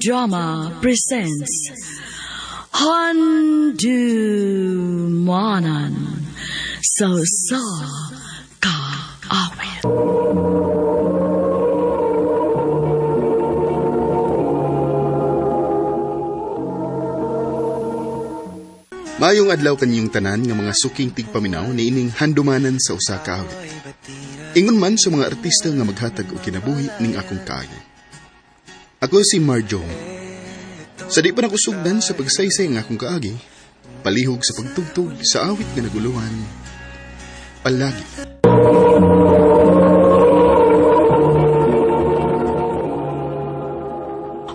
Drama presents Handumanan sa Usa Ka Awit. Maayong adlaw kaninyong tanan nga mga suking tigpaminaw niining handumanan sa usa ka awit. Ingon man sa mga artista nga maghatag og kinabuhi ning akong kaagi. Ako si Marjo. Sa di pa nakusugdan sa pagsaysay ng akong kaagi, palihog sa pagtugtog sa awit nga naguluhan, palagi.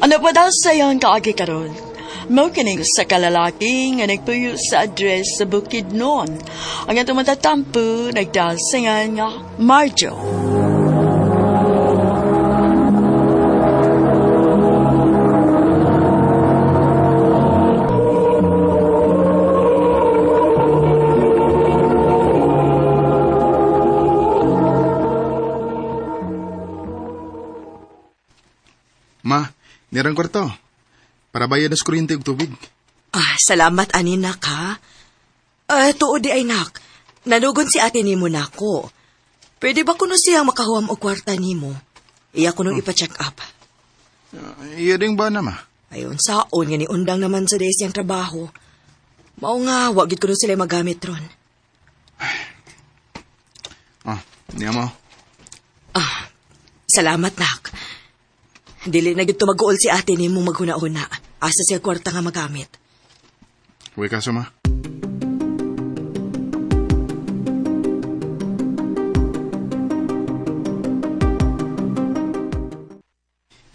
Ano pa daw sa iyong kaagi karon? Mao kining sa kalalaki nga nagpuyo sa address sa Bukidnon. Ang atong matatampo nagdasingan nga Marjo. Ma, nirang kwarto. Para bayad sa kuryente ug tubig. Ah, salamat ani nak ha. Ah, tuod di ay nak. Nalugon si ate nimo nako. Pwede ba kuno siyang makahuam og kwarta nimo? Iya kuno ipa-check up. Iya ding ba na, ma? Ayon saon nga ni undang naman sa days siyang trabaho. Mao nga wa gid kuno sila magamit ron. Ah, niya mo. Ah, salamat nak. Dili na gid tumaguol si ate nimo maghuna-huna. Asa siya kwarta nga magamit. Uwi ka ma.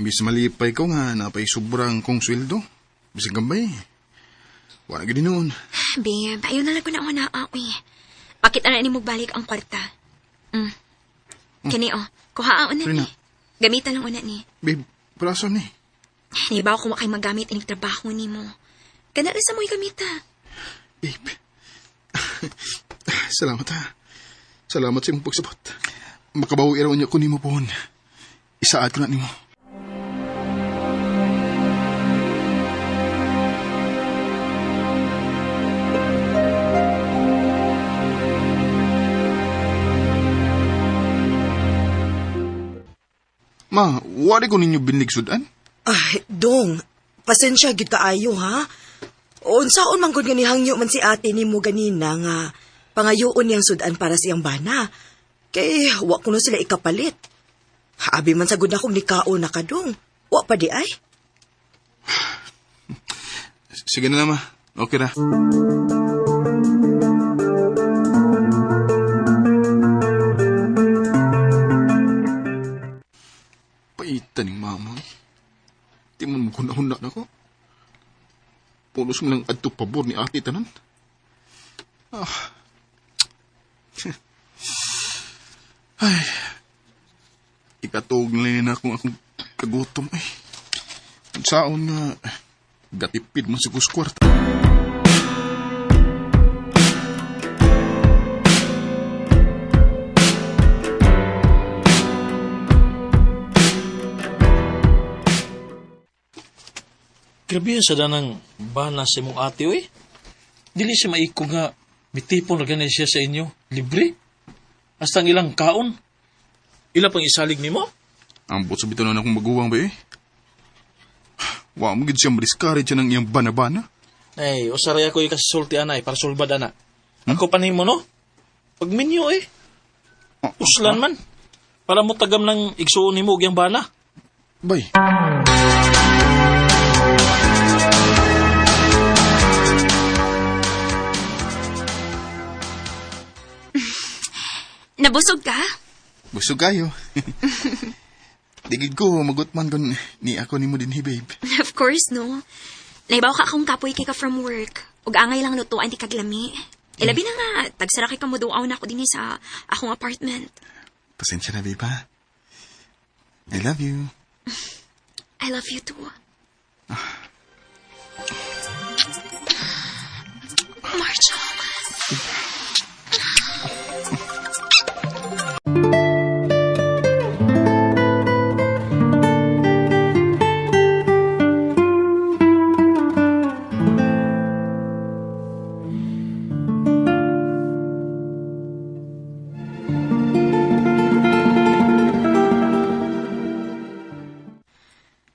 Imbis malipay ko nga, napay sobrang kong sweldo. Bisag gambay. Wala gid noon. Babe, ayaw na lang ko na una, uy. Bakit na ni balik ang kwarta? Mm. Kini, oh. Kuha una Sorry ni. na. Gamitan lang una ni. Babe, praso ni. Nibaw ko kay magamit inig trabaho ni mo. Kana lang sa mo'y gamita. Babe. Salamat ha. Salamat sa imong pagsabot. Makabawi raw niya ko nimo pohon. Isaad ko na nimo. Ma, wari ko ninyo binligsudan? Ay, dong. Pasensya gid kaayo ha. Unsaon man gud nga nihangyo man si ate nimo ganina nga pangayoon niyang sudan para sa iyang bana. Kay wa kuno sila ikapalit. Abi man sa gud akong nikaon na kadong. Wa pa di ay. Sige na lang, ma. Okay na. Paitan ng mama. eh. Di man mo kunahuna na ko. Pulos mo lang adto pabor ni ate tanan. Ah. Ay. Ikatog na lang na akong akong kagutom ay. Saon nga gatipid man sa kwarta. Grabe yun sa danang bana sa imong ate, oy. Dili siya maiko nga mitipon na gani siya sa inyo. Libre. Hasta ang ilang kaon. Ila pang isalig nimo? Ambot sa bitaw na akong maguwang ba eh. Wa mo gid siya madiscourage siya ng iyang bana-bana. Ay, usaray ako yung kasulti anay para sulbad ana. Ako pa nimo no? Pag minyo eh. Uslan man. Para mo tagam ng igsuon nimo og iyang bana. Bay. Nabusog ka? Busog kayo. Digid ko, magutman kon ni ako nimo dinhi, babe. Of course, no. Naibaw ka akong kapoy kay ka from work. Ug angay lang lutuan di kaglami. Ilabi na nga, tagsara kay kamuduaw na ako dinhi sa akong apartment. Pasensya na, babe, ha? I love you. I love you too. Marjo.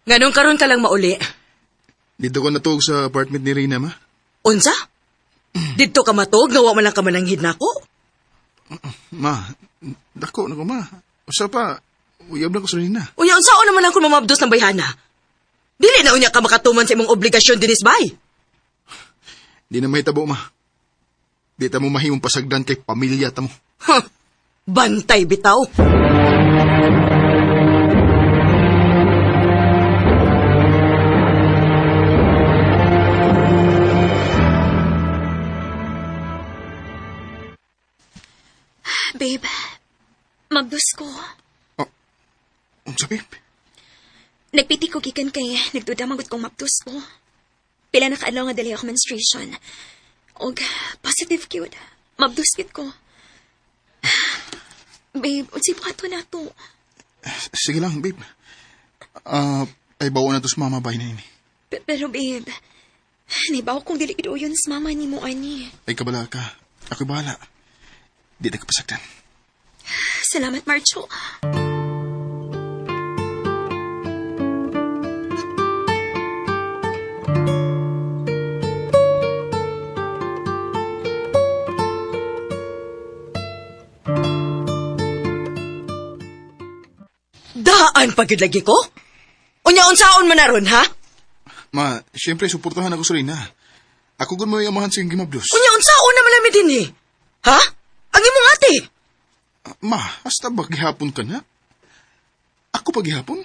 Nganong karon ka lang mauli? Dito ko natuog sa apartment ni Rina, ma. Unsa? Didto ka matuog nga wa man lang ka mananghid nako? Ma, dako na ko, ma. Usa pa, uyab na ko sa Rina. Unya unsaon naman ang kung mamabdos ng bayhana? Dili na unya ka makatuman sa imong obligasyon dinis bay. Di na mahitabo, ma. Di ta mo mahimong pasagdan kay pamilya ta mo. Huh. Bantay bitaw. Babe, mabdos ko. Unsa, babe? Nagpiti ko gikan kay nagduda magud kong mabdos ko. Pila na kaadlaw nga dali ako menstruation. Og positive gyud. Mabdos gyud ko. Babe, unsay buhaton nato? Sige lang, babe. Ah, ay bawa na to sa mama bay na ini. Pero babe, naibaw kong dili gid uyon sa mama nimo ani. Ay kabala ka. Ako'y bahala. Di na ka pasagdan. Salamat, Marcho. Daan pa gyud lagi ko? Unya unsaon man na ron ha? Ma, siyempre, suportahan ako sa Rina. Ako gun mo yung amahan sa iyong gimabdos. Unya unsaon naman lami din eh? Ha? Ang imong ate. Ma, hasta ba gihapon ka na? Ako pa gihapon?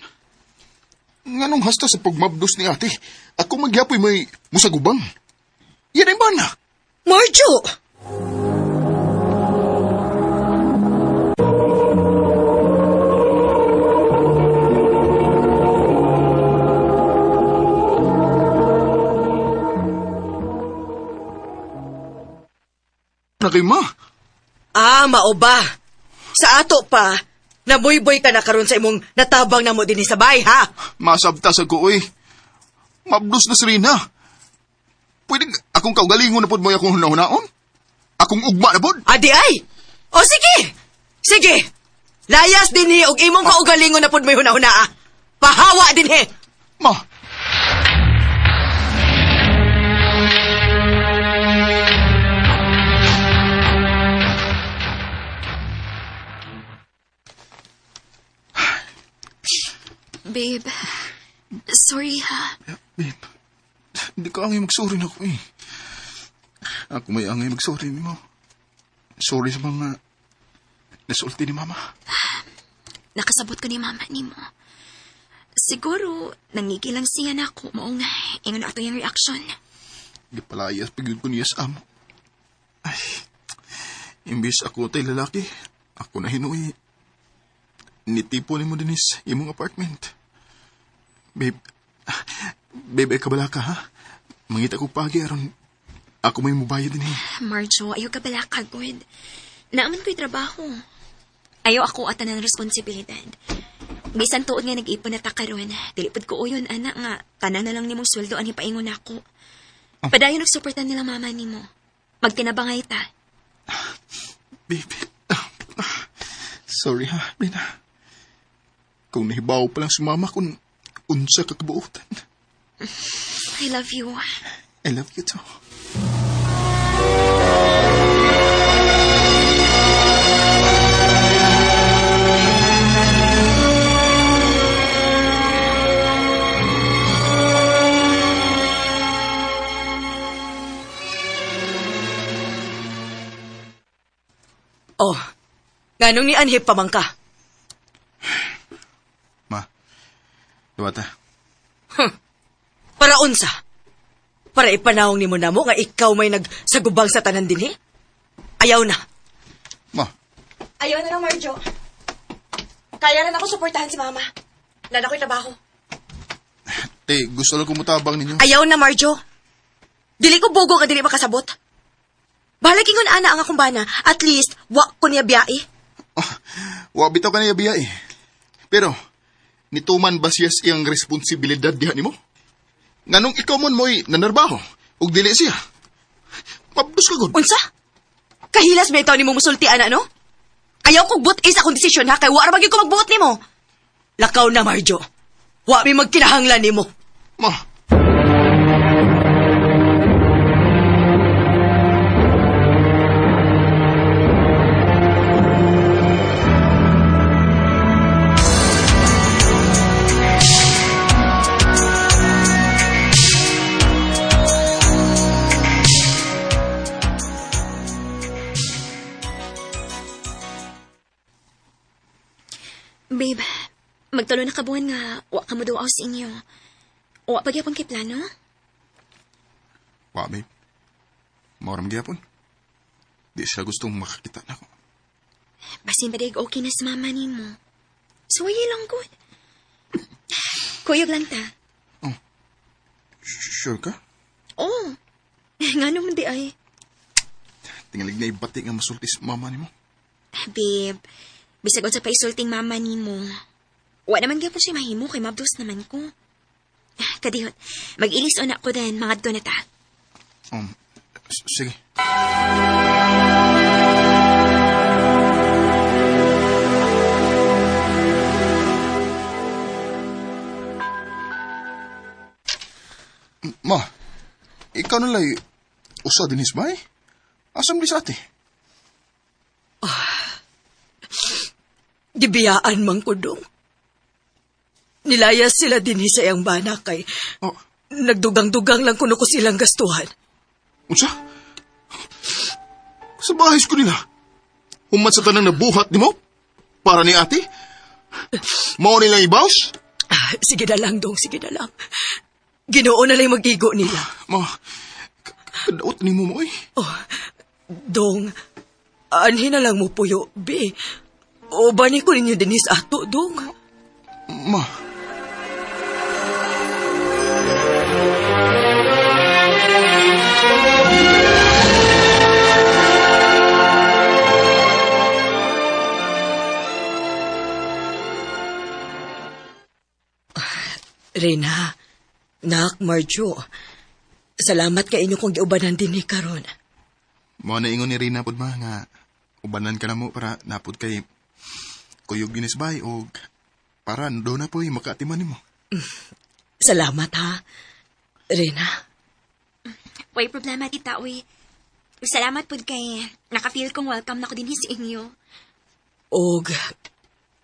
Nganong hasta sa pagmabdos ni ate? Ako magyapoy may musagubang. Yan ay bana. Marjo! Na kay ma. Ah, mao ba? Sa ato pa, nabuyboy ka na karon sa imong natabang na mo dinhi sa bay, ha? Masabta sa ko, uy. Mabdos na si Rina. Pwede akong kaugalingon na pod mo akong hunahunaon? Akong ugma na pod? Adi ay! O sige! Sige! Layas dinhi og imong kaugalingon na pud may hunahuna, ah. Pahawa dinhi! Ma, Babe, sorry ha. babe, hindi ka angay magsorry na ako eh. Ako may angay magsorry ni mo. Sorry sa mga nasulti ni mama. Nakasabot ko ni mama nimo. Siguro, nangigil lang siya na ako. Maong, ingon ato yung reaction. Gipalayas pag ko niya sa amo. Ay, imbis ako tay lalaki, ako na hinuy. Nitipo ni mo dinis imong apartment. Babe, babe, ay kabala ka ha? Mangita ko pagi aron ako may mubayad din eh. Marjo, ayaw ka bala kagod. Naaman ko'y trabaho. Ayaw ako at tanan responsibilidad. Bisan tuod nga nag-ipon na ta karon, dili pud ko uyon ana nga tanan na lang nimong sweldo ani paingon ako. Padayon nagsuportan nila mama nimo. Magtinabangay ta. Babe, sorry ha, Rina. Kung nahibaw pa lang si mama kung unsa ka kabuotan. I love you. I love you too. Oh, nganong ni anhip pa man ka? Ma, duwata. Para unsa? Para ipanawong nimo namo nga ikaw may nagsagubang sa tanan dinhi? Ayaw na. Ma, Ayaw na lang, Marjo. Kaya na ako suportahan si Mama. Lala ko'y trabaho. te, gusto lang kumutabang ninyo. Ayaw na, Marjo. Dili ko bugo nga dili makasabot. Balag ingon ana ang akong bana. At least, wa ko niya biyai. Oh, wa bitaw ka niya biya eh. Pero, nituman ba siya sa iyang responsibilidad diha nimo? Nganong ikaw mon mo'y nanarbaho, ug dili siya. Mabdos ka gud. Unsa? Kahilas ba itaw nimo musulti ana, no? Ayaw kong but is akong desisyon ha, kay wa ra magyud ko magbuot nimo. Lakaw na, Marjo. Wa mi magkinahanglan nimo. Ma! Babe, magtulo na ka buwan nga wa ka mo duaw sa inyo. Wa pa gyapon kay plano? Wa, babe. Maoram gyapon. Di siya gustong makakita na ako. Basin ba daig okay na sa mama nimo? Suwayi lang gud. Kuyog lang ta. Sure ka? Oh. Ngano man di ay. Tingalig na ibati nga masulti sa mama nimo. Babe, bisag unsa pa isulting mama nimo. Wa naman gyapon siya mahimo kay mabdos naman ko. Kadihot, mag-ilis una ko then mga na ta. Sige. Ma, ikaw na lay usa din bay? Asam di sa ate? Gibiyaan man ko dong. Nilayas sila din sa iyang bana kay Oh, nagdugang-dugang lang kuno ko silang gastuhan. unsa? Sa bahis ko nila. Human sa tanang nabuhat nimo? Para ni ate? Mao nilang ibaws? Ah, sige na lang, dong, sige na lang. Ginoo na lang mag-igo nila. Ma, kadaot ni mo mo eh. Oh, dong, anhin na lang mo puyo, be. O bani ko ninyo dinis ato, dong. Ma. Reyna, nak, Marjo, salamat kay inyo kong giubanan din ni karon. Mao na ingon ni Rina pud ma nga ubanan ka na mo para napud kay kuyog dinis bay og para do na po'y makaatiman nimo. Salamat ha, Reyna. Way problema, tita, uy. Salamat pud kay naka-feel kong welcome na ko din sa inyo. Og,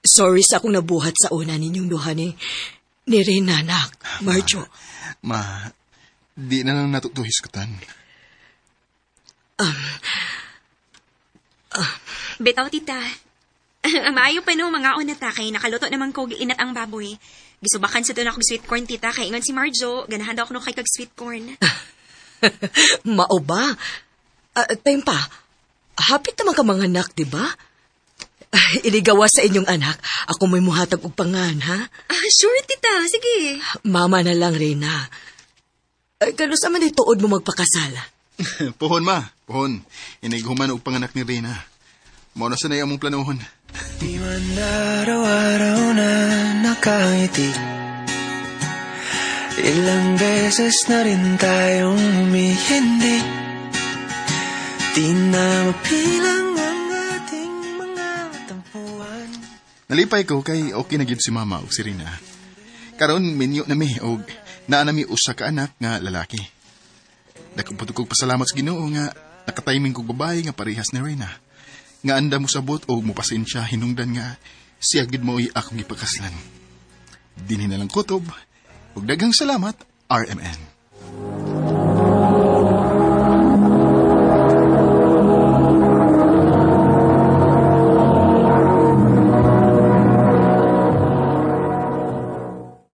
sorry sa akong nabuhat sa una ninyong duha ni Reyna, nak, Marjo. Ma, di na lang natutuhis kutan. Bitaw, tita. Ang maayo pa no, mga una ta, kay nakaluto naman ko inat ang baboy. Gisubakan sa doon ako sweet corn, tita, kay ingon si Marjo, ganahan daw ako no kay kag sweet corn. Mao ba? Time pa, hapit naman ka mga anak, di ba? Iligawa sa inyong anak, ako may muhatag og pangan, ha? Ah, sure, tita. Sige. Mama na lang, Reyna. Ay, kanus man tuod mo magpakasal? Pohon ma, pohon. Inighuman og panganak ni Rina. Mao na sanay among planohon. Di man araw-araw na nakangiti, ilang beses na rin tayong humihindi. Di na mapilang ang ating mga tampuhan. Nalipay ko kay okay na gyud si mama ug si Rina. Karon minyo na mi og naa na mi usa ka anak nga lalaki. Dako pud kog pasalamat sa Ginoo nga nakatiming kog babae nga parehas ni Rina. Nga anda mo sabot og mopasensya hinungdan nga siya gid mo'y akong gipakaslan. Dinhi na lang kutob ug daghang salamat RMN.